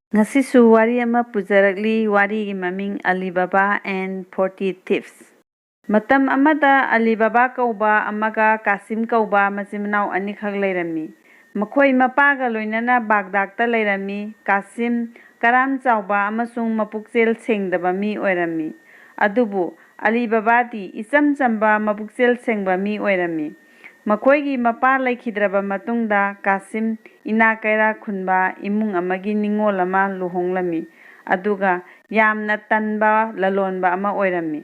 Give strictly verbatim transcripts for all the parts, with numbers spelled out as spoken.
ꯉꯁꯤꯁꯨ ꯋꯥꯔꯤ ꯑꯃ ꯄꯨꯖꯔꯛꯂꯤ꯫ ꯋꯥꯔꯤꯒꯤ ꯃꯃꯤꯡ Alibaba and forty Thieves꯫ ꯃꯇꯝ ꯑꯃꯗ ꯑꯂꯤꯕꯥꯕꯥ ꯀꯧꯕ ꯑꯃꯒ ꯀꯥꯁꯤꯝ ꯀꯧꯕ ꯃꯆꯤꯟ ꯃꯅꯥꯎ ꯑꯅꯤꯈꯛ ꯂꯩꯔꯝꯃꯤ꯫ ꯃꯈꯣꯏ ꯃꯄꯥꯒ ꯂꯣꯏꯅꯅ ꯕꯥꯒꯗꯥꯗꯇ ꯂꯩꯔꯝꯃꯤ꯫ ꯀꯥꯁꯤꯝ ꯀꯔꯥꯝ ꯆꯥꯎꯕ ꯑꯃꯁꯨꯡ ꯃꯄꯨꯛꯆꯦꯜ ꯁꯦꯡꯗꯕ ꯃꯤ ꯑꯣꯏꯔꯝꯃꯤ꯫ ꯑꯗꯨꯕꯨ ꯑꯂꯤꯕꯥꯕꯥꯗꯤ ꯏꯆꯝ ꯆꯝꯕ ꯃꯄꯨꯛꯆꯦꯜ ꯁꯦꯡꯕ ꯃꯤ ꯑꯣꯏꯔꯝꯃꯤ꯫ ꯃꯈꯣꯏꯒꯤ ꯃꯄꯥ ꯂꯩꯈꯤꯗ꯭ꯔꯕ ꯃꯇꯨꯡꯗ ꯀꯥꯁꯤꯝ ꯏꯅꯥꯛ ꯀꯩꯔꯥꯛ ꯈꯨꯟꯕ ꯏꯃꯨꯡ ꯑꯃꯒꯤ ꯅꯤꯡꯉꯣꯜ ꯑꯃ ꯂꯨꯍꯣꯡꯂꯝꯃꯤ, ꯑꯗꯨꯒ ꯌꯥꯝꯅ ꯇꯟꯕ ꯂꯂꯣꯟꯕ ꯑꯃ ꯑꯣꯏꯔꯝꯃꯤ꯫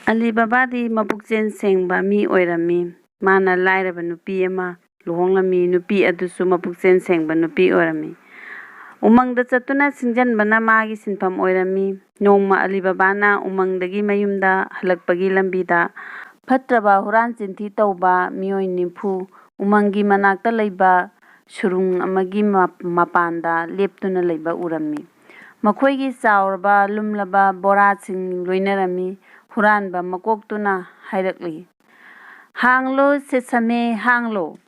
ꯑꯂꯤꯕꯥꯕꯥꯗꯤ ꯃꯄꯨꯛꯆꯦꯜ ꯁꯦꯡꯕ ꯃꯤ ꯑꯣꯏꯔꯝꯃꯤ꯫ ꯃꯥꯅ ꯂꯥꯏꯔꯕ ꯅꯨꯄꯤ ꯑꯃ ꯂꯨꯍꯣꯡꯂꯝꯃꯤ꯫ ꯅꯨꯄꯤ ꯑꯗꯨꯁꯨ ꯃꯄꯨꯛꯆꯦꯜ ꯁꯦꯡꯕ ꯅꯨꯄꯤ ꯑꯣꯏꯔꯝꯃꯤ꯫ ꯎꯃꯪꯗ ꯆꯠꯇꯨꯅ ꯁꯤꯡꯖꯟꯕꯅ ꯃꯥꯒꯤ ꯁꯤꯟꯐꯝ ꯑꯣꯏꯔꯝꯃꯤ꯫ ꯅꯣꯡꯃ ꯑꯂꯤꯕꯥꯕꯥꯅ ꯎꯃꯪꯗꯒꯤ ꯃꯌꯨꯝꯗ ꯍꯜꯂꯛꯄꯒꯤ ꯂꯝꯕꯤꯗ ꯐꯠꯇ꯭ꯔꯕ ꯍꯨꯔꯥꯟ ꯆꯤꯟꯊꯤ ꯇꯧꯕ ꯃꯤꯑꯣꯏ ꯅꯤꯐꯨ ꯎꯃꯪꯒꯤ ꯃꯅꯥꯛꯇ ꯂꯩꯕ ꯁꯨꯔꯨꯡ ꯑꯃꯒꯤ ꯃ-, ꯃꯄꯥꯟꯗ ꯂꯦꯞꯇꯨꯅ ꯂꯩꯕ ꯎꯔꯝꯃꯤ꯫ ꯃꯈꯣꯏꯒꯤ ꯆꯥꯎꯔꯕ ꯂꯨꯝꯂꯕ ꯕꯣꯔꯥꯁꯤꯡ ꯂꯣꯏꯅꯔꯝꯃꯤ꯫ ꯍꯨꯔꯥꯟꯕ ꯃꯀꯣꯛꯇꯨꯅ ꯍꯥꯏꯔꯛꯂꯤ, "ꯍꯥꯡꯂꯣ ꯁꯦꯁꯃꯦ, ꯍꯥꯡꯂꯣ!"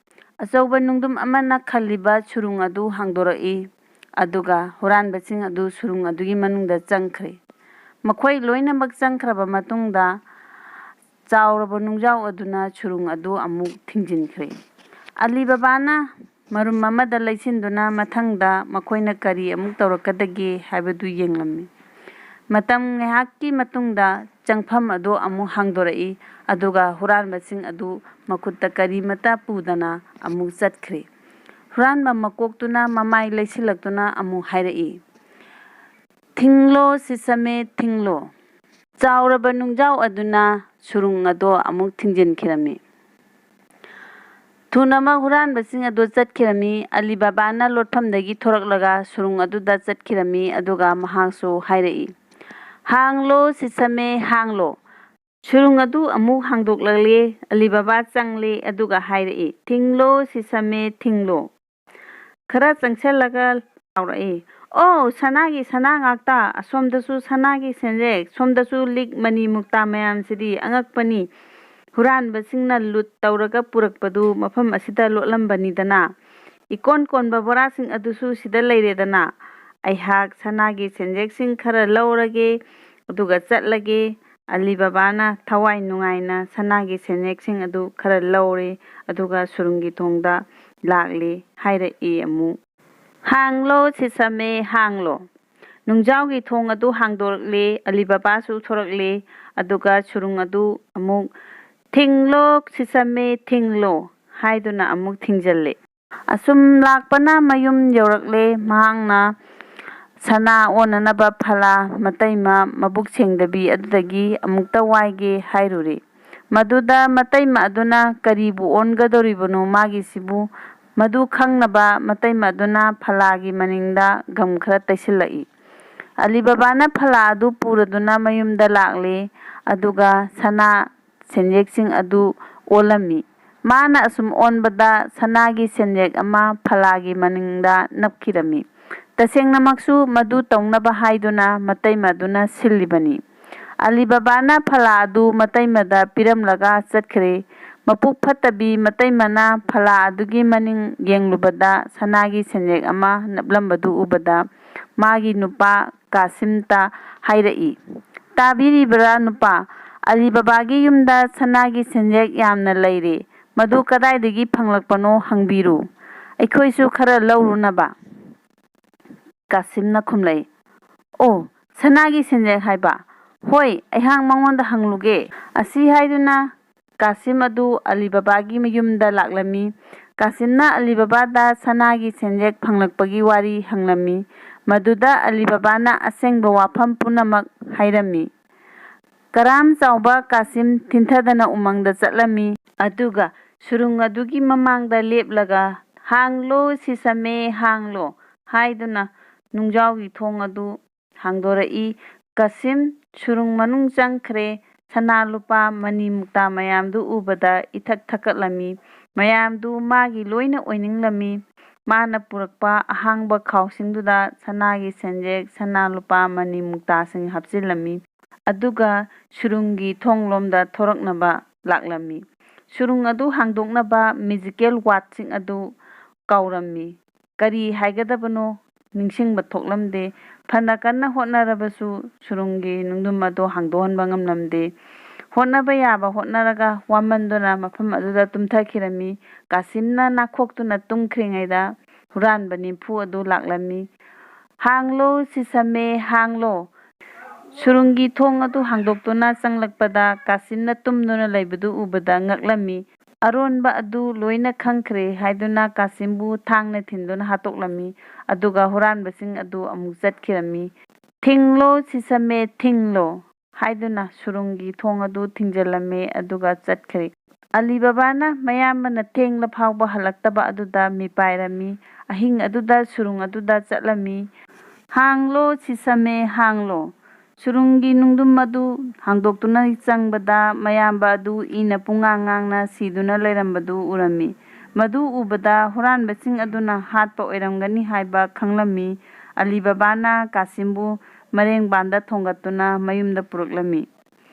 ꯑꯆꯧꯕ ꯅꯨꯡꯗꯨꯝ ꯑꯃꯅ ꯈꯜꯂꯤꯕ ꯁꯨꯔꯨꯡ ꯑꯗꯨ ꯍꯥꯡꯗꯣꯔꯛꯏ, ꯑꯗꯨꯒ ꯍꯨꯔꯥꯟꯕꯁꯤꯡ ꯑꯗꯨ ꯁꯨꯔꯨꯡ ꯑꯗꯨꯒꯤ ꯃꯅꯨꯡꯗ ꯆꯪꯈ꯭ꯔꯦ꯫ ꯃꯈꯣꯏ ꯂꯣꯏꯅꯃꯛ ꯆꯪꯈ꯭ꯔꯕ ꯃꯇꯨꯡꯗ, ꯆꯥꯎꯔꯕ ꯅꯨꯡꯖꯥꯎ ꯑꯗꯨꯅ ꯁꯨꯔꯨꯡ ꯑꯗꯨ ꯑꯃꯨꯛ ꯊꯤꯡꯖꯤꯟꯈ꯭ꯔꯦ꯫ ꯑꯂꯤꯕꯥꯕꯥꯅ ꯃꯔꯨꯝ ꯑꯃꯗ ꯂꯩꯁꯤꯟꯗꯨꯅ ꯃꯊꯪꯗ ꯃꯈꯣꯏꯅ ꯀꯔꯤ ꯑꯃꯨꯛ ꯇꯧꯔꯛꯀꯗꯒꯦ ꯍꯥꯏꯕꯗꯨ ꯌꯦꯡꯂꯝꯃꯤ꯫ ꯃꯇꯝ ꯉꯥꯏꯍꯥꯛꯀꯤ ꯃꯇꯨꯡꯗ ꯆꯪꯐꯝ ꯑꯗꯨ ꯑꯃꯨꯛ ꯍꯥꯡꯗꯣꯔꯛꯏ, ꯑꯗꯨꯒ ꯍꯨꯔꯥꯟꯕꯁꯤꯡ ꯑꯗꯨ ꯃꯈꯨꯠꯇ ꯀꯔꯤꯃꯠꯇ ꯄꯨꯗꯅ ꯑꯃꯨꯛ ꯆꯠꯈ꯭ꯔꯦ꯫ ꯍꯨꯔꯥꯟꯕ ꯃꯀꯣꯛꯇꯨꯅ ꯃꯃꯥꯏ ꯂꯩꯁꯤꯜꯂꯛꯇꯨꯅ ꯑꯃꯨꯛ ꯍꯥꯏꯔꯛꯏ, "ꯊꯤꯡꯂꯣ ꯁꯤꯁꯃꯦ, ꯊꯤꯡꯂꯣ!" ꯆꯥꯎꯔꯕ ꯅꯨꯡꯖꯥꯎ ꯑꯗꯨꯅ ꯁꯨꯔꯨꯡ ꯑꯗꯣ ꯑꯃꯨꯛ ꯊꯤꯡꯖꯤꯟꯈꯤꯔꯝꯃꯤ꯫ ꯊꯨꯅꯃꯛ ꯍꯨꯔꯥꯟꯕꯁꯤꯡ ꯑꯗꯨ ꯆꯠꯈꯤꯔꯝꯃꯤ꯫ ꯑꯂꯤꯕꯥꯕꯥꯅ ꯂꯣꯠꯐꯝꯗꯒꯤ ꯊꯣꯔꯛꯂꯒ ꯁꯨꯔꯨꯡ ꯑꯗꯨꯗ ꯆꯠꯈꯤꯔꯝꯃꯤ, ꯑꯗꯨꯒ ꯃꯍꯥꯛꯁꯨ ꯍꯥꯏꯔꯛꯏ, "ꯍꯥꯡꯂꯣ ꯁꯤꯁꯃꯦ, ꯍꯥꯡꯂꯣ!" ꯁꯨꯔꯨꯡ ꯑꯗꯨ ꯑꯃꯨꯛ ꯍꯥꯡꯗꯣꯛꯂꯛꯂꯦ꯫ ꯑꯂꯤꯕꯥꯕꯥ ꯆꯪꯂꯦ, ꯑꯗꯨꯒ ꯍꯥꯏꯔꯛꯏ, "ꯊꯤꯡꯂꯣ ꯁꯤꯁꯃꯦ, ꯊꯤꯡꯂꯣ!" ꯈꯔ ꯆꯪꯁꯤꯜꯂꯒ ꯂꯥꯎꯔꯛꯏ, "ꯑꯣ, ꯁꯅꯥꯒꯤ ꯁꯅꯥ ꯉꯥꯛꯇ! ꯑꯁꯣꯝꯗꯁꯨ ꯁꯅꯥꯒꯤ ꯁꯦꯟꯖꯦꯛ, ꯁꯣꯝꯗꯁꯨ ꯂꯤꯛ ꯃꯅꯤ ꯃꯨꯛꯇꯥ ꯃꯌꯥꯝꯁꯤꯗꯤ ꯑꯉꯛꯄꯅꯤ꯫ ꯍꯨꯔꯥꯟꯕꯁꯤꯡꯅ ꯂꯨꯠ ꯇꯧꯔꯒ ꯄꯨꯔꯛꯄꯗꯨ ꯃꯐꯝ ꯑꯁꯤꯗ ꯂꯣꯠꯂꯝꯕꯅꯤꯗꯅ꯫ ꯏꯀꯣꯟ ꯀꯣꯟꯕ ꯕꯣꯔꯥꯁꯤꯡ ꯑꯗꯨꯁꯨ ꯁꯤꯗ ꯂꯩꯔꯦꯗꯅ꯫ ꯑꯩꯍꯥꯛ ꯁꯅꯥꯒꯤ ꯁꯦꯟꯖꯦꯛꯁꯤꯡ ꯈꯔ ꯂꯧꯔꯒꯦ, ꯑꯗꯨꯒ ꯆꯠꯂꯒꯦ꯫" ꯑꯂꯤ ꯕꯕꯥꯅ ꯊꯋꯥꯏ ꯅꯨꯡꯉꯥꯏꯅ ꯁꯅꯥꯒꯤ ꯁꯦꯟꯖꯦꯛꯁꯤꯡ ꯑꯗꯨ ꯈꯔ ꯂꯧꯔꯦ, ꯑꯗꯨꯒ ꯁꯨꯔꯨꯡꯒꯤ ꯊꯣꯡꯗ ꯂꯥꯛꯂꯦ꯫ ꯍꯥꯏꯔꯛꯏ ꯑꯃꯨꯛ, "ꯍꯥꯡꯂꯣ ꯁꯤꯁꯃꯦ, ꯍꯥꯡꯂꯣ!" ꯅꯨꯡꯖꯥꯎꯒꯤ ꯊꯣꯡ ꯑꯗꯨ ꯍꯥꯡꯗꯣꯔꯛꯂꯦ꯫ ꯑꯂꯤ ꯕꯕꯥꯁꯨ ꯊꯣꯔꯛꯂꯦ꯫ ꯑꯗꯨꯒ ꯁꯨꯔꯨꯡ ꯑꯗꯨ ꯑꯃꯨꯛ, "ꯊꯤꯡꯂꯣ ꯁꯤꯁꯃꯦ, ꯊꯤꯡꯂꯣ!" ꯍꯥꯏꯗꯨꯅ ꯑꯃꯨꯛ ꯊꯤꯡꯖꯤꯜꯂꯦ꯫ ꯑꯁꯨꯝ ꯂꯥꯛꯄꯅ ꯃꯌꯨꯝ ꯌꯧꯔꯛꯂꯦ꯫ ꯃꯍꯥꯛꯅ ꯁꯅꯥ ꯑꯣꯟꯅꯅꯕ ꯐꯂꯥ ꯃꯇꯩꯃ ꯃꯕꯨꯛ ꯁꯦꯡꯗꯕꯤ ꯑꯗꯨꯗꯒꯤ ꯑꯃꯨꯛꯇ ꯋꯥꯏꯒꯦ ꯍꯥꯏꯔꯨꯔꯦ꯫ ꯃꯗꯨꯗ ꯃꯇꯩꯃ ꯑꯗꯨꯅ ꯀꯔꯤꯕꯨ ꯑꯣꯟꯒꯗꯧꯔꯤꯕꯅꯣ ꯃꯥꯒꯤꯁꯤꯕꯨ? ꯃꯗꯨ ꯈꯪꯅꯕ ꯃꯇꯩꯃ ꯑꯗꯨꯅ ꯐꯂꯥꯒꯤ ꯃꯅꯤꯡꯗ ꯒꯝ ꯈꯔ ꯇꯩꯁꯤꯜꯂꯛꯏ꯫ ꯑꯂꯤ ꯕꯕꯥꯅ ꯐꯂꯥ ꯑꯗꯨ ꯄꯨꯔꯗꯨꯅ ꯃꯌꯨꯝꯗ ꯂꯥꯛꯂꯦ, ꯑꯗꯨꯒ ꯁꯅꯥ ꯁꯦꯟꯌꯦꯛꯁꯤꯡ ꯑꯗꯨ ꯑꯣꯜꯂꯝꯃꯤ꯫ ꯃꯥꯅ ꯑꯁꯨꯝ ꯑꯣꯟꯕꯗ ꯁꯅꯥꯒꯤ ꯁꯦꯟꯌꯦꯛ ꯑꯃ ꯐꯂꯥꯒꯤ ꯃꯅꯤꯡꯗ ꯅꯞꯈꯤꯔꯝꯃꯤ꯫ ꯇꯁꯦꯡꯅꯃꯛꯁꯨ ꯃꯗꯨ ꯇꯧꯅꯕ ꯍꯥꯏꯗꯨꯅ ꯃꯇꯩꯃꯗꯨꯅ ꯁꯤꯜꯂꯤꯕꯅꯤ꯫ ꯑꯂꯤ ꯕꯕꯥꯅ ꯐꯂꯥ ꯑꯗꯨ ꯃꯇꯩꯃꯗ ꯄꯤꯔꯝꯂꯒ ꯆꯠꯈ꯭ꯔꯦ꯫ ꯃꯄꯨꯛ ꯐꯠꯇꯕꯤ ꯃꯇꯩꯃꯅ ꯐꯂꯥ ꯑꯗꯨꯒꯤ ꯃꯅꯤꯡ ꯌꯦꯡꯂꯨꯕꯗ ꯁꯅꯥꯒꯤ ꯁꯦꯟꯌꯦꯛ ꯑꯃ ꯅꯞꯂꯝꯕꯗꯨ ꯎꯕꯗ ꯃꯥꯒꯤ ꯅꯨꯄꯥ ꯀꯥꯁꯤꯝꯇ ꯍꯥꯏꯔꯛꯏ, "ꯇꯥꯕꯤꯔꯤꯕ꯭ꯔꯥ ꯅꯨꯄꯥ? ꯑꯂꯤ ꯕꯕꯥꯒꯤ ꯌꯨꯝꯗ ꯁꯅꯥꯒꯤ ꯁꯦꯟꯌꯦꯛ ꯌꯥꯝꯅ ꯂꯩꯔꯦ꯫ ꯃꯗꯨ ꯀꯗꯥꯏꯗꯒꯤ ꯐꯪꯂꯛꯄꯅꯣ ꯍꯪꯕꯤꯔꯨ꯫ ꯑꯩꯈꯣꯏꯁꯨ ꯈꯔ ꯂꯧꯔꯨꯅꯕ꯫" ꯀꯥꯁꯤꯝꯅ ꯈꯨꯝꯂꯛꯏ, "ꯑꯣ, ꯁꯅꯥꯒꯤ ꯁꯦꯟꯌꯦꯛ ꯍꯥꯏꯕ? ꯍꯣꯏ, ꯑꯩꯍꯥꯛ ꯃꯉꯣꯟꯗ ꯍꯪꯂꯨꯒꯦ꯫" ꯑꯁꯤ ꯍꯥꯏꯗꯨꯅ ꯀꯥꯁꯤꯝ ꯑꯗꯨ ꯑꯂꯤ ꯕꯕꯥꯒꯤ ꯃꯌꯨꯝꯗ ꯂꯥꯛꯂꯝꯃꯤ꯫ ꯀꯥꯁꯤꯝꯅ ꯑꯂꯤ ꯕꯕꯥꯗ ꯁꯅꯥꯒꯤ ꯁꯦꯟꯌꯦꯛ ꯐꯪꯂꯛꯄꯒꯤ ꯋꯥꯔꯤ ꯍꯪꯂꯝꯃꯤ꯫ ꯃꯗꯨꯗ ꯑꯂꯤ ꯕꯕꯥꯅ ꯑꯁꯦꯡꯕ ꯋꯥꯐꯝ ꯄꯨꯝꯅꯃꯛ ꯍꯥꯏꯔꯝꯃꯤ꯫ ꯀꯔꯥꯝ ꯆꯥꯎꯕ ꯀꯥꯁꯤꯝ ꯊꯤꯟꯊꯗꯅ ꯎꯃꯪꯗ ꯆꯠꯂꯝꯃꯤ꯫ ꯑꯗꯨꯒ ꯁꯨꯔꯨꯡ ꯑꯗꯨꯒꯤ ꯃꯃꯥꯡꯗ ꯂꯦꯞꯂꯒ, "ꯍꯥꯡꯂꯣ ꯁꯤꯁꯃꯦ, ꯍꯥꯡꯂꯣ" ꯍꯥꯏꯗꯨꯅ ꯅꯨꯡꯖꯥꯎꯒꯤ ꯊꯣꯡ ꯑꯗꯨ ꯍꯥꯡꯗꯣꯔꯛꯏ꯫ ꯀꯥꯁꯤꯝ ꯁꯨꯔꯨꯡ ꯃꯅꯨꯡ ꯆꯪꯈ꯭ꯔꯦ꯫ ꯁꯅꯥ ꯂꯨꯄꯥ ꯃꯅꯤ ꯃꯨꯛꯇꯥ ꯃꯌꯥꯝꯗꯨ ꯎꯕꯗ ꯏꯊꯛ ꯊꯛꯀꯠꯂꯝꯃꯤ꯫ ꯃꯌꯥꯝꯗꯨ ꯃꯥꯒꯤ ꯂꯣꯏꯅ ꯑꯣꯏꯅꯤꯡꯂꯝꯃꯤ꯫ ꯃꯥꯅ ꯄꯨꯔꯛꯄ ꯑꯍꯥꯡꯕ ꯈꯥꯎꯁꯤꯡꯗꯨꯗ ꯁꯅꯥꯒꯤ ꯁꯦꯟꯌꯦꯛ, ꯁꯅꯥ ꯂꯨꯄꯥ ꯃꯅꯤ ꯃꯨꯛꯇꯥꯁꯤꯡ ꯍꯥꯞꯆꯤꯜꯂꯝꯃꯤ꯫ ꯑꯗꯨꯒ ꯁꯨꯔꯨꯡꯒꯤ ꯊꯣꯡꯂꯣꯝꯗ ꯊꯣꯔꯛꯅꯕ ꯂꯥꯛꯂꯝꯃꯤ꯫ ꯁꯨꯔꯨꯡ ꯑꯗꯨ ꯍꯥꯡꯗꯣꯛꯅꯕ ꯃꯦꯖꯤꯀꯦꯜ ꯋꯥꯠꯁꯤꯡ ꯑꯗꯨ ꯀꯥꯎꯔꯝꯃꯤ꯫ ꯀꯔꯤ ꯍꯥꯏꯒꯗꯕꯅꯣ ꯅꯤꯡꯁꯤꯡꯕ ꯊꯣꯛꯂꯝꯗꯦ꯫ ꯐꯅ ꯀꯟꯅ ꯍꯣꯠꯅꯔꯕꯁꯨ ꯁꯨꯔꯨꯡꯒꯤ ꯅꯨꯡꯗꯨꯝ ꯑꯗꯨ ꯍꯥꯡꯗꯣꯛꯍꯟꯕ ꯉꯝꯂꯝꯗꯦ꯫ ꯍꯣꯠꯅꯕ ꯌꯥꯕ ꯍꯣꯠꯅꯔꯒ ꯋꯥꯃꯟꯗꯨꯅ ꯃꯐꯝ ꯑꯗꯨꯗ ꯇꯨꯝꯊꯈꯤꯔꯝꯃꯤ꯫ ꯀꯥꯁꯤꯝꯅ ꯅꯥꯈꯣꯛꯇꯨꯅ ꯇꯨꯝꯈ꯭ꯔꯤꯉꯩꯗ ꯍꯨꯔꯥꯟꯕ ꯅꯤꯝꯐꯨ ꯑꯗꯨ ꯂꯥꯛꯂꯝꯃꯤ꯫ "ꯍꯥꯡꯂꯣ ꯁꯤꯁꯃꯦ, ꯍꯥꯡꯂꯣ!" ꯁꯨꯔꯨꯡꯒꯤ ꯊꯣꯡ ꯑꯗꯨ ꯍꯥꯡꯗꯣꯛꯇꯨꯅ ꯆꯪꯂꯛꯄꯗ ꯀꯥꯁꯤꯝꯅ ꯇꯨꯝꯗꯨꯅ ꯂꯩꯕꯗꯨ ꯎꯕꯗ ꯉꯛꯂꯝꯃꯤ꯫ ꯑꯔꯣꯟꯕ ꯑꯗꯨ ꯂꯣꯏꯅ ꯈꯪꯈ꯭ꯔꯦ ꯍꯥꯏꯗꯨꯅ ꯀꯥꯁꯤꯝꯕꯨ ꯊꯥꯡꯅ ꯊꯤꯟꯗꯨꯅ ꯍꯥꯠꯇꯣꯛꯂꯝꯃꯤ꯫ ꯑꯗꯨꯒ ꯍꯨꯔꯥꯟꯕꯁꯤꯡ ꯑꯗꯨ ꯑꯃꯨꯛ ꯆꯠꯈꯤꯔꯝꯃꯤ꯫ "ꯊꯤꯡꯂꯣ ꯁꯤꯁꯃꯦ, ꯊꯤꯡꯂꯣ!" ꯍꯥꯏꯗꯨꯅ ꯁꯨꯔꯨꯡꯒꯤ ꯊꯣꯡ ꯑꯗꯨ ꯊꯤꯡꯖꯤꯜꯂꯝꯃꯦ, ꯑꯗꯨꯒ ꯆꯠꯈ꯭ꯔꯦ꯫ ꯑꯂꯤ ꯕꯕꯥꯅ ꯃꯌꯥꯝꯕꯅ ꯊꯦꯡꯂ ꯐꯥꯎꯕ ꯍꯜꯂꯛꯇꯕ ꯑꯗꯨꯗ ꯃꯤꯄꯥꯏꯔꯝꯃꯤ꯫ ꯑꯍꯤꯡ ꯑꯗꯨꯗ ꯁꯨꯔꯨꯡ ꯑꯗꯨꯗ ꯆꯠꯂꯝꯃꯤ꯫ "ꯍꯥꯡꯂꯣ ꯁꯤꯁꯃꯦ, ꯍꯥꯡꯂꯣ!" ꯁꯨꯔꯨꯡꯒꯤ ꯅꯨꯡꯗꯨꯝ ꯑꯗꯨ ꯍꯥꯡꯗꯣꯛꯇꯨꯅ ꯆꯪꯕꯗ ꯃꯌꯥꯝꯕ ꯑꯗꯨ ꯏꯅ ꯄꯨꯡꯉꯥꯡ ꯉꯥꯡꯅ ꯁꯤꯗꯨꯅ ꯂꯩꯔꯝꯕꯗꯨ ꯎꯔꯝꯃꯤ꯫ ꯃꯗꯨ ꯎꯕꯗ ꯍꯨꯔꯥꯟꯕꯁꯤꯡ ꯑꯗꯨꯅ ꯍꯥꯠꯄ ꯑꯣꯏꯔꯝꯒꯅꯤ ꯍꯥꯏꯕ ꯈꯪꯂꯝꯃꯤ꯫ ꯑꯂꯤ ꯕꯕꯥꯅ ꯀꯥꯁꯤꯝꯕꯨ ꯃꯔꯦꯡꯕꯥꯟꯗ ꯊꯣꯡꯒꯠꯇꯨꯅ ꯃꯌꯨꯝꯗ ꯄꯨꯔꯛꯂꯝꯃꯤ꯫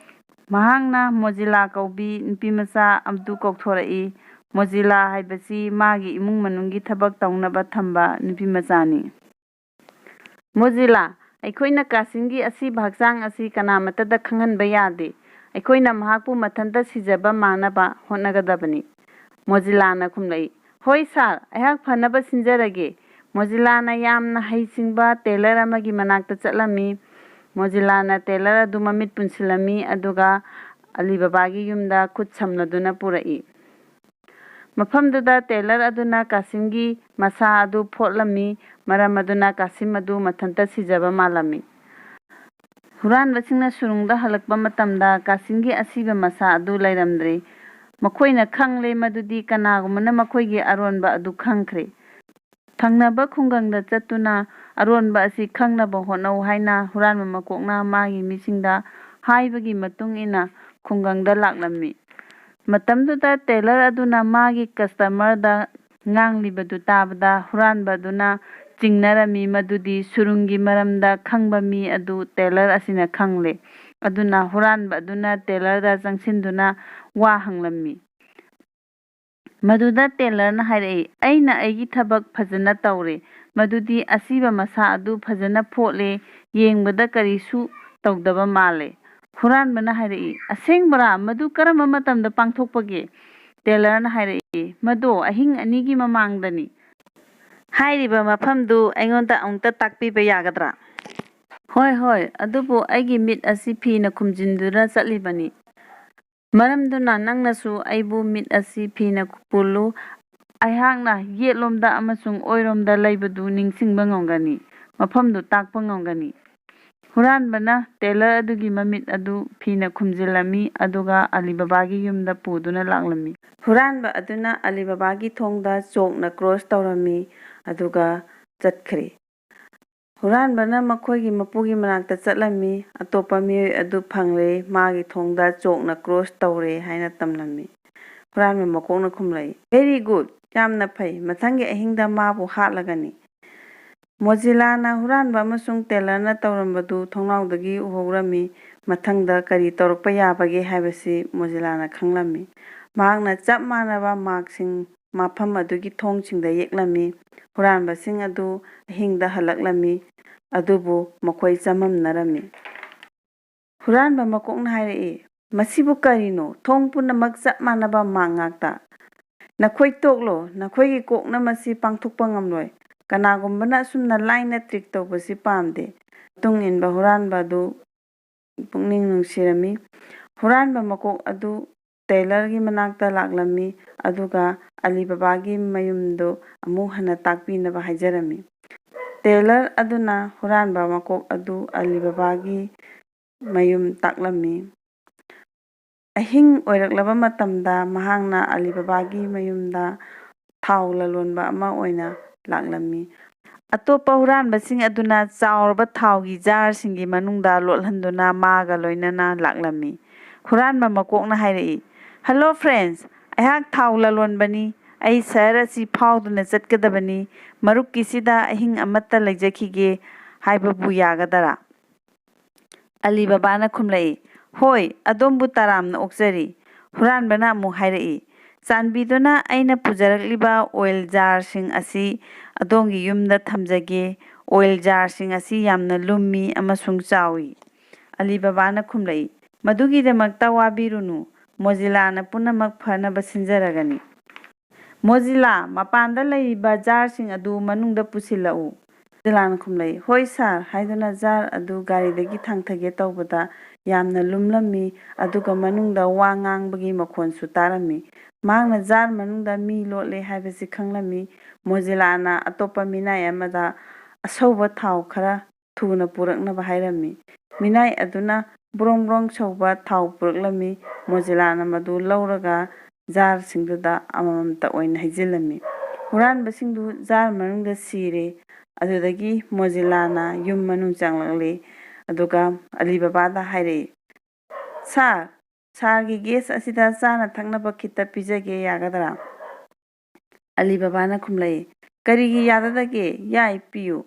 ꯃꯍꯥꯛꯅ ꯃꯣꯖꯤꯂꯥ ꯀꯧꯕꯤ ꯅꯨꯄꯤꯃꯆꯥ ꯑꯗꯨ ꯀꯧꯊꯣꯔꯛꯏ꯫ ꯃꯣꯖꯤꯂꯥ ꯍꯥꯏꯕꯁꯤ ꯃꯥꯒꯤ ꯏꯃꯨꯡ ꯃꯅꯨꯡꯒꯤ ꯊꯕꯛ ꯇꯧꯅꯕ ꯊꯝꯕ ꯅꯨꯄꯤꯃꯆꯥꯅꯤ꯫ "ꯃꯣꯖꯤꯂꯥ, ꯑꯩꯈꯣꯏꯅ ꯀꯥꯁꯤꯝꯒꯤ ꯑꯁꯤꯕ ꯍꯛꯆꯥꯡ ꯑꯁꯤ ꯀꯅꯥꯃꯠꯇꯗ ꯈꯪꯍꯟꯕ ꯌꯥꯗꯦ꯫ ꯑꯩꯈꯣꯏꯅ ꯃꯍꯥꯛꯄꯨ ꯃꯊꯟꯇ ꯁꯤꯖꯕ ꯃꯥꯟꯅꯕ ꯍꯣꯠꯅꯒꯗꯕꯅꯤ꯫" ꯃꯣꯖꯤꯂꯥꯅ ꯈꯨꯝꯂꯛꯏ, "ꯍꯣꯏ ꯁꯥꯔ, ꯑꯩꯍꯥꯛ ꯐꯅꯕ ꯁꯤꯟꯖꯔꯒꯦ꯫" ꯃꯣꯖꯤꯂꯥꯅ ꯌꯥꯝꯅ ꯍꯩꯁꯤꯡꯕ ꯇꯦꯂꯔ ꯑꯃꯒꯤ ꯃꯅꯥꯛꯇ ꯆꯠꯂꯝꯃꯤ꯫ ꯃꯣꯖꯤꯂꯥꯅ ꯇꯦꯂꯔ ꯑꯗꯨ ꯃꯃꯤꯠ ꯄꯨꯟꯁꯤꯜꯂꯝꯃꯤ, ꯑꯗꯨꯒ ꯑꯂꯤ ꯕꯕꯥꯒꯤ ꯌꯨꯝꯗ ꯈꯨꯠ ꯁꯝꯅꯗꯨꯅ ꯄꯨꯔꯛꯏ꯫ ꯃꯐꯝꯗꯨꯗ ꯇꯦꯂꯔ ꯑꯗꯨꯅ ꯀꯥꯁꯤꯝꯒꯤ ꯃꯁꯥ ꯑꯗꯨ ꯐꯣꯠꯂꯝꯃꯤ, ꯃꯔꯝ ꯑꯗꯨꯅ ꯀꯥꯁꯤꯝ ꯑꯗꯨ ꯃꯊꯟꯇ ꯁꯤꯖꯕ ꯃꯥꯜꯂꯝꯃꯤ꯫ ꯍꯨꯔꯥꯟꯕꯁꯤꯡꯅ ꯁꯨꯔꯨꯡꯗ ꯍꯜꯂꯛꯄ ꯃꯇꯝꯗ ꯀꯥꯁꯤꯝꯒꯤ ꯑꯁꯤꯕ ꯃꯁꯥ ꯑꯗꯨ ꯂꯩꯔꯝꯗ꯭ꯔꯦ꯫ ꯃꯈꯣꯏꯅ ꯈꯪꯂꯦ ꯃꯗꯨꯗꯤ ꯀꯅꯥꯒꯨꯝꯕꯅ ꯃꯈꯣꯏꯒꯤ ꯑꯔꯣꯟꯕ ꯑꯗꯨ ꯈꯪꯈ꯭ꯔꯦ꯫ ꯊꯪꯅꯕ ꯈꯨꯡꯒꯪꯗ ꯆꯠꯇꯨꯅ ꯑꯔꯣꯟꯕ ꯑꯁꯤ ꯈꯪꯅꯕ ꯍꯣꯠꯅꯧ ꯍꯥꯏꯅ ꯍꯨꯔꯥꯟꯕ ꯃꯀꯣꯛꯅ ꯃꯥꯒꯤ ꯃꯤꯁꯤꯡꯗ ꯍꯥꯏꯕꯒꯤ ꯃꯇꯨꯡ ꯏꯟꯅ ꯈꯨꯡꯒꯪꯗ ꯂꯥꯛꯂꯝꯃꯤ꯫ ꯃꯇꯝꯗꯨꯗ ꯇꯦꯂꯔ ꯑꯗꯨꯅ ꯃꯥꯒꯤ ꯀꯁꯇꯃꯔꯗ ꯉꯥꯡꯂꯤꯕꯗꯨ ꯇꯥꯕꯗ ꯍꯨꯔꯥꯟꯕ ꯑꯗꯨꯅ ꯆꯤꯡꯅꯔꯝꯃꯤ ꯃꯗꯨꯗꯤ ꯁꯨꯔꯨꯡꯒꯤ ꯃꯔꯝꯗ ꯈꯪꯕ ꯃꯤ ꯑꯗꯨ ꯇꯦꯂꯔ ꯑꯁꯤꯅ ꯈꯪꯂꯦ꯫ ꯑꯗꯨꯅ ꯍꯨꯔꯥꯟꯕ ꯑꯗꯨꯅ ꯇꯦꯂꯔꯗ ꯆꯪꯁꯤꯟꯗꯨꯅ ꯋꯥ ꯍꯪꯂꯝꯃꯤ꯫ ꯃꯗꯨꯗ ꯇꯦꯂꯔꯅ ꯍꯥꯏꯔꯛꯏ, "ꯑꯩꯅ ꯑꯩꯒꯤ ꯊꯕꯛ ꯐꯖꯅ ꯇꯧꯔꯦ, ꯃꯗꯨꯗꯤ ꯑꯁꯤꯕ ꯃꯁꯥ ꯑꯗꯨ ꯐꯖꯅ ꯐꯣꯠꯂꯦ, ꯌꯦꯡꯕꯗ ꯀꯔꯤꯁꯨ ꯇꯧꯗꯕ ꯃꯥꯜꯂꯦ꯫" ꯍꯨꯔꯥꯟꯕꯅ ꯍꯥꯏꯔꯛꯏ, "ꯑꯁꯦꯡꯕꯔꯥ? ꯃꯗꯨ ꯀꯔꯝꯕ ꯃꯇꯝꯗ ꯄꯥꯡꯊꯣꯛꯄꯒꯦ?" ꯇꯦꯂꯔꯅ ꯍꯥꯏꯔꯛꯏ, "ꯃꯗꯣ ꯑꯍꯤꯡ ꯑꯅꯤꯒꯤ ꯃꯃꯥꯡꯗꯅꯤ꯫" "ꯍꯥꯏꯔꯤꯕ ꯃꯐꯝꯗꯨ ꯑꯩꯉꯣꯟꯗ ꯑꯃꯨꯛꯇ ꯇꯥꯛꯄꯤꯕ ꯌꯥꯒꯗ꯭ꯔꯥ?" "ꯍꯣꯏ, ꯍꯣꯏ, ꯑꯗꯨꯕꯨ ꯑꯩꯒꯤ ꯃꯤꯠ ꯑꯁꯤ ꯐꯤꯅ ꯈꯨꯝꯖꯤꯟꯗꯨꯅ ꯆꯠꯂꯤꯕꯅꯤ꯫ ꯃꯔꯝꯗꯨꯅ ꯅꯪꯅꯁꯨ ꯑꯩꯕꯨ ꯃꯤꯠ ꯑꯁꯤ ꯐꯤꯅ ꯄꯨꯜꯂꯨ꯫ ꯑꯩꯍꯥꯛꯅ ꯌꯦꯠꯂꯣꯝꯗ ꯑꯃꯁꯨꯡ ꯑꯣꯏꯔꯣꯝꯗ ꯂꯩꯕꯗꯨ ꯅꯤꯡꯁꯤꯡꯕ ꯉꯝꯒꯅꯤ, ꯃꯐꯝꯗꯨ ꯇꯥꯛꯄ ꯉꯝꯒꯅꯤ꯫" ꯍꯨꯔꯥꯟꯕꯅ ꯇꯦꯂꯔ ꯑꯗꯨꯒꯤ ꯃꯃꯤꯠ ꯑꯗꯨ ꯐꯤꯅ ꯈꯨꯝꯖꯤꯜꯂꯝꯃꯤ, ꯑꯗꯨꯒ ꯑꯂꯤ ꯕꯕꯥꯒꯤ ꯌꯨꯝꯗ ꯄꯨꯗꯨꯅ ꯂꯥꯛꯂꯝꯃꯤ꯫ ꯍꯨꯔꯥꯟꯕ ꯑꯗꯨꯅ ꯑꯂꯤ ꯕꯕꯥꯒꯤ ꯊꯣꯡꯗ ꯆꯣꯛꯅ ꯀ꯭ꯔꯣꯁ ꯇꯧꯔꯝꯃꯤ, ꯑꯗꯨꯒ ꯆꯠꯈ꯭ꯔꯦ꯫ ꯍꯨꯔꯥꯟꯕꯅ ꯃꯈꯣꯏꯒꯤ ꯃꯄꯨꯒꯤ ꯃꯅꯥꯛꯇ ꯆꯠꯂꯝꯃꯤ꯫ ꯑꯇꯣꯞꯄ ꯃꯤꯑꯣꯏ ꯑꯗꯨ ꯐꯪꯂꯦ, ꯃꯥꯒꯤ ꯊꯣꯡꯗ ꯆꯣꯛꯅ ꯀ꯭ꯔꯣꯁ ꯇꯧꯔꯦ ꯍꯥꯏꯅ ꯇꯝꯂꯝꯃꯤ꯫ ꯍꯨꯔꯥꯟꯕ ꯃꯀꯣꯛꯅ ꯈꯨꯝꯂꯛꯏ, "Very good, ꯌꯥꯝꯅ ꯐꯩ꯫ ꯃꯊꯪꯒꯤ ꯑꯍꯤꯡꯗ ꯃꯥꯕꯨ ꯍꯥꯠꯂꯒꯅꯤ꯫" ꯃꯣꯖꯤꯂꯥꯅ ꯍꯨꯔꯥꯟꯕ ꯑꯃꯁꯨꯡ ꯇꯦꯂꯔꯅ ꯇꯧꯔꯝꯕꯗꯨ ꯊꯣꯡꯅꯥꯎꯗꯒꯤ ꯎꯍꯧꯔꯝꯃꯤ꯫ ꯃꯊꯪꯗ ꯀꯔꯤ ꯇꯧꯔꯛꯄ ꯌꯥꯕꯒꯦ ꯍꯥꯏꯕꯁꯤ ꯃꯣꯖꯤꯂꯥꯅ ꯈꯪꯂꯝꯃꯤ꯫ ꯃꯍꯥꯛꯅ ꯆꯞ ꯃꯥꯟꯅꯕ ꯃꯥꯔꯛꯁꯤꯡ ꯃꯐꯝ ꯑꯗꯨꯒꯤ ꯊꯣꯡꯁꯤꯡꯗ ꯌꯦꯛꯂꯝꯃꯤ꯫ ꯍꯨꯔꯥꯟꯕꯁꯤꯡ ꯑꯗꯨ ꯑꯍꯤꯡꯗ ꯍꯜꯂꯛꯂꯝꯃꯤ, ꯑꯗꯨꯕꯨ ꯃꯈꯣꯏ ꯆꯃꯝꯅꯔꯝꯃꯤ꯫ ꯍꯨꯔꯥꯟꯕ ꯃꯀꯣꯛꯅ ꯍꯥꯏꯔꯛꯏ, "ꯃꯁꯤꯕꯨ ꯀꯔꯤꯅꯣ? ꯊꯣꯡ ꯄꯨꯝꯅꯃꯛ ꯆꯞ ꯃꯥꯟꯅꯕ ꯃꯥꯔꯛ ꯉꯥꯛꯇ꯫ ꯅꯈꯣꯏ ꯇꯣꯛꯂꯣ, ꯅꯈꯣꯏꯒꯤ ꯀꯣꯛꯅ ꯃꯁꯤ ꯄꯥꯡꯊꯣꯛꯄ ꯉꯝꯂꯣꯏ꯫ ꯀꯅꯥꯒꯨꯝꯕꯅ ꯑꯁꯨꯝꯅ ꯂꯥꯏꯅ ꯇ꯭ꯔꯤꯛ ꯇꯧꯕꯁꯤ ꯄꯥꯝꯗꯦ꯫" ꯃꯇꯨꯡ ꯏꯟꯕ ꯍꯨꯔꯥꯟꯕ ꯑꯗꯨ ꯄꯨꯛꯅꯤꯡ ꯅꯨꯡꯁꯤꯔꯝꯃꯤ꯫ ꯍꯨꯔꯥꯟꯕ ꯃꯀꯣꯛ ꯑꯗꯨ ꯇꯦꯂꯔꯒꯤ ꯃꯅꯥꯛꯇ ꯂꯥꯛꯂꯝꯃꯤ, ꯑꯗꯨꯒ ꯑꯂꯤ ꯕꯕꯥꯒꯤ ꯃꯌꯨꯝꯗꯨ ꯑꯃꯨꯛ ꯍꯟꯅ ꯇꯥꯛꯄꯤꯅꯕ ꯍꯥꯏꯖꯔꯝꯃꯤ꯫ ꯇꯦꯂꯔ ꯑꯗꯨꯅ ꯍꯨꯔꯥꯟꯕ ꯃꯀꯣꯛ ꯑꯗꯨ ꯑꯂꯤ ꯕꯕꯥꯒꯤ ꯃꯌꯨꯝ ꯇꯥꯛꯂꯝꯃꯤ꯫ ꯑꯍꯤꯡ ꯑꯣꯏꯔꯛꯂꯕ ꯃꯇꯝꯗ ꯃꯍꯥꯛꯅ ꯑꯂꯤ ꯕꯕꯥꯒꯤ ꯃꯌꯨꯝꯗ ꯊꯥꯎ ꯂꯂꯣꯟꯕ ꯑꯃ ꯑꯣꯏꯅ ꯂꯥꯛꯂꯝꯃꯤ꯫ ꯑꯇꯣꯞꯄ ꯍꯨꯔꯥꯟꯕꯁꯤꯡ ꯑꯗꯨꯅ ꯆꯥꯎꯔꯕ ꯊꯥꯎꯒꯤ ꯖꯥꯔꯁꯤꯡꯒꯤ ꯃꯅꯨꯡꯗ ꯂꯣꯠꯍꯟꯗꯨꯅ ꯃꯥꯒ ꯂꯣꯏꯅꯅ ꯂꯥꯛꯂꯝꯃꯤ꯫ ꯍꯨꯔꯥꯟꯕ ꯃꯀꯣꯛꯅ ꯍꯥꯏꯔꯛꯏ, "Hello friends, ꯑꯩꯍꯥꯛ ꯊꯥꯎ ꯂꯂꯣꯟꯕꯅꯤ꯫ ꯑꯩ ꯁꯍꯔ ꯑꯁꯤ ꯐꯥꯎꯗꯨꯅ ꯆꯠꯀꯗꯕꯅꯤ꯫ ꯃꯔꯨꯞꯀꯤꯁꯤꯗ ꯑꯍꯤꯡ ꯑꯃꯠꯇ ꯂꯩꯖꯈꯤꯒꯦ ꯍꯥꯏꯕꯕꯨ ꯌꯥꯒꯗꯔꯥ?" ꯑꯂꯤ ꯕꯕꯥꯅ ꯈꯨꯝꯂꯛꯏ, "ꯍꯣꯏ, ꯑꯗꯣꯝꯕꯨ ꯇꯔꯥꯝꯅ ꯑꯣꯛꯆꯔꯤ꯫" ꯍꯨꯔꯥꯟꯕꯅ ꯑꯃꯨꯛ ꯍꯥꯏꯔꯛꯏ, "ꯆꯥꯟꯕꯤꯗꯨꯅ ꯑꯩꯅ ꯄꯨꯖꯔꯛꯂꯤꯕ ꯑꯣꯏꯜ ꯖꯥꯔꯁꯤꯡ ꯑꯁꯤ ꯑꯗꯣꯝꯒꯤ ꯌꯨꯝꯗ ꯊꯝꯖꯒꯦ꯫ ꯑꯣꯏꯜ ꯖꯥꯔꯁꯤꯡ ꯑꯁꯤ ꯌꯥꯝꯅ ꯂꯨꯝꯃꯤ ꯑꯃꯁꯨꯡ ꯆꯥꯎꯏ꯫" ꯑꯂꯤ ꯕꯕꯥꯅ ꯈꯨꯝꯂꯛꯏ, "ꯃꯗꯨꯒꯤꯗꯃꯛꯇ ꯋꯥꯕꯤꯔꯨꯅꯨ, ꯃꯣꯖꯤꯂꯥꯅ ꯄꯨꯝꯅꯃꯛ ꯐꯅꯕ ꯁꯤꯟꯖꯔꯒꯅꯤ꯫ ꯃꯣꯖꯤꯂꯥ, ꯃꯄꯥꯟꯗ ꯂꯩꯔꯤꯕ ꯖꯥꯔꯁꯤꯡ ꯑꯗꯨ ꯃꯅꯨꯡꯗ ꯄꯨꯁꯤꯜꯂꯛꯎ꯫" ꯃꯣꯖꯤꯂꯥꯅ ꯈꯨꯝꯂꯛꯏ, "ꯍꯣꯏ ꯁꯥꯔ" ꯍꯥꯏꯗꯨꯅ ꯖꯥꯔ ꯑꯗꯨ ꯒꯥꯔꯤꯗꯒꯤ ꯊꯥꯡꯊꯒꯦ ꯇꯧꯕꯗ ꯌꯥꯝꯅ ꯂꯨꯝꯂꯝꯃꯤ, ꯑꯗꯨꯒ ꯃꯅꯨꯡꯗ ꯋꯥ ꯉꯥꯡꯕꯒꯤ ꯃꯈꯣꯟꯁꯨ ꯇꯥꯔꯝꯃꯤ꯫ ꯃꯍꯥꯛꯅ ꯖꯥꯔ ꯃꯅꯨꯡꯗ ꯃꯤ ꯂꯣꯠꯂꯦ ꯍꯥꯏꯕꯁꯤ ꯈꯪꯂꯝꯃꯤ꯫ ꯃꯣꯖꯤꯂꯥꯅ ꯑꯇꯣꯞꯄ ꯃꯤꯅꯥꯏ ꯑꯃꯗ ꯑꯁꯧꯕ ꯊꯥꯎ ꯈꯔ ꯊꯨꯅ ꯄꯨꯔꯛꯅꯕ ꯍꯥꯏꯔꯝꯃꯤ꯫ ꯃꯤꯅꯥꯏ ꯑꯗꯨꯅ ꯕ꯭ꯔꯣꯡ ꯕ꯭ꯔꯣꯡ ꯁꯧꯕ ꯊꯥꯎ ꯄꯨꯔꯛꯂꯝꯃꯤ꯫ ꯃꯣꯖꯤꯂꯥꯅ ꯃꯗꯨ ꯂꯧꯔꯒ ꯖꯥꯔꯁꯤꯡꯗꯨꯗ ꯑꯃꯃꯝꯇ ꯑꯣꯏꯅ ꯍꯩꯖꯤꯜꯂꯝꯃꯤ꯫ ꯍꯨꯔꯥꯟꯕꯁꯤꯡꯗꯨ ꯖꯥꯔ ꯃꯅꯨꯡꯗ ꯁꯤꯔꯦ꯫ ꯑꯗꯨꯗꯒꯤ ꯃꯣꯖꯤꯂꯥꯅ ꯌꯨꯝ ꯃꯅꯨꯡ ꯆꯪꯂꯛꯂꯦ꯫ ꯑꯗꯨꯒ ꯑꯂꯤ ꯕꯕꯥꯗ ꯍꯥꯏꯔꯛꯏ, "ꯁꯥꯔ, ꯁꯥꯔꯒꯤ ꯒꯦꯁ ꯑꯁꯤꯗ ꯆꯥꯅ ꯊꯛꯅꯕ ꯈꯤꯇ ꯄꯤꯖꯒꯦ, ꯌꯥꯒꯗ꯭ꯔꯥ?" ꯑꯂꯤ ꯕꯕꯥꯅ ꯈꯨꯝꯂꯛꯏ, "ꯀꯔꯤꯒꯤ ꯌꯥꯗꯗꯒꯦ? ꯌꯥꯏ, ꯄꯤꯌꯨ꯫"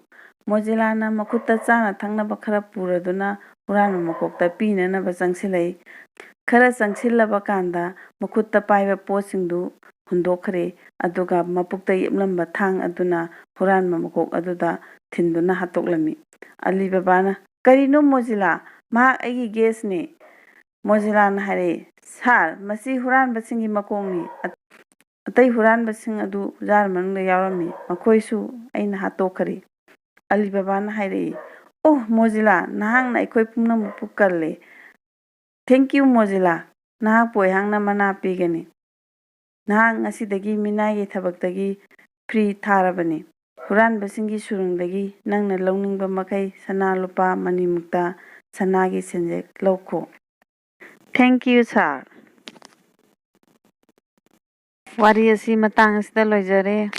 ꯃꯣꯖꯤꯂꯥꯅ ꯃꯈꯨꯠꯇ ꯆꯥꯅ ꯊꯛꯅꯕ ꯈꯔ ꯄꯨꯔꯗꯨꯅ ꯍꯨꯔꯥꯟꯕ ꯃꯀꯣꯛꯇ ꯄꯤꯅꯅꯕ ꯆꯪꯁꯤꯜꯂꯛꯏ꯫ ꯈꯔ ꯆꯪꯁꯤꯜꯂꯕ ꯀꯥꯟꯗ ꯃꯈꯨꯠꯇ ꯄꯥꯏꯕ ꯄꯣꯠꯁꯤꯡꯗꯨ ꯍꯨꯟꯗꯣꯛꯈ꯭ꯔꯦ, ꯑꯗꯨꯒ ꯃꯄꯨꯛꯇ ꯌꯦꯞꯂꯝꯕ ꯊꯥꯡ ꯑꯗꯨꯅ ꯍꯨꯔꯥꯟꯕ ꯃꯀꯣꯛ ꯑꯗꯨꯗ ꯊꯤꯟꯗꯨꯅ ꯍꯥꯠꯇꯣꯛꯂꯝꯃꯤ꯫ ꯑꯂꯤ ꯕꯕꯥꯅ, "ꯀꯔꯤꯅꯣ ꯃꯣꯖꯤꯂꯥ? ꯃꯍꯥꯛ ꯑꯩꯒꯤ ꯒꯦꯁꯅꯤ꯫" ꯃꯣꯖꯤꯂꯥꯅ ꯍꯥꯏꯔꯛꯏ, "ꯁꯥꯔ, ꯃꯁꯤ ꯍꯨꯔꯥꯟꯕꯁꯤꯡꯒꯤ ꯃꯀꯣꯛꯅꯤ꯫ ꯑꯇꯩ ꯍꯨꯔꯥꯟꯕꯁꯤꯡ ꯑꯗꯨ ꯖꯥꯔ ꯃꯅꯨꯡꯗ ꯌꯥꯎꯔꯝꯃꯤ꯫ ꯃꯈꯣꯏꯁꯨ ꯑꯩꯅ ꯍꯥꯠꯇꯣꯛꯈ꯭ꯔꯦ꯫" ꯑꯂꯤ ꯕꯕꯥꯅ ꯍꯥꯏꯔꯛꯏ, "ꯑꯣꯍ ꯃꯣꯖꯤꯂꯥ, ꯅꯍꯥꯛꯅ ꯑꯩꯈꯣꯏ ꯄꯨꯝꯅꯃꯛꯄꯨ ꯀꯜꯂꯦ꯫ Thank you ꯃꯣꯖꯤꯂꯥ, ꯅꯍꯥꯛꯄꯨ ꯑꯩꯍꯥꯛꯅ ꯃꯅꯥ ꯄꯤꯒꯅꯤ꯫ ꯅꯍꯥꯛ ꯉꯁꯤꯗꯒꯤ ꯃꯤꯅꯥꯏꯒꯤ ꯊꯕꯛꯇꯒꯤ ꯐ꯭ꯔꯤ ꯊꯥꯔꯕꯅꯤ꯫ ꯍꯨꯔꯥꯟꯕꯁꯤꯡꯒꯤ ꯁꯨꯔꯨꯡꯗꯒꯤ ꯅꯪꯅ ꯂꯧꯅꯤꯡꯕ ꯃꯈꯩ ꯁꯅꯥ ꯂꯨꯄꯥ ꯃꯅꯤ ꯃꯨꯛꯇ ꯁꯅꯥꯒꯤ ꯁꯦꯟꯖꯦꯛ ꯂꯧꯈꯣ꯫" Thank you ꯁꯥꯔ꯫ ꯋꯥꯔꯤ ꯑꯁꯤ ꯃꯇꯥꯡ ꯑꯁꯤꯗ ꯂꯣꯏꯖꯔꯦ꯫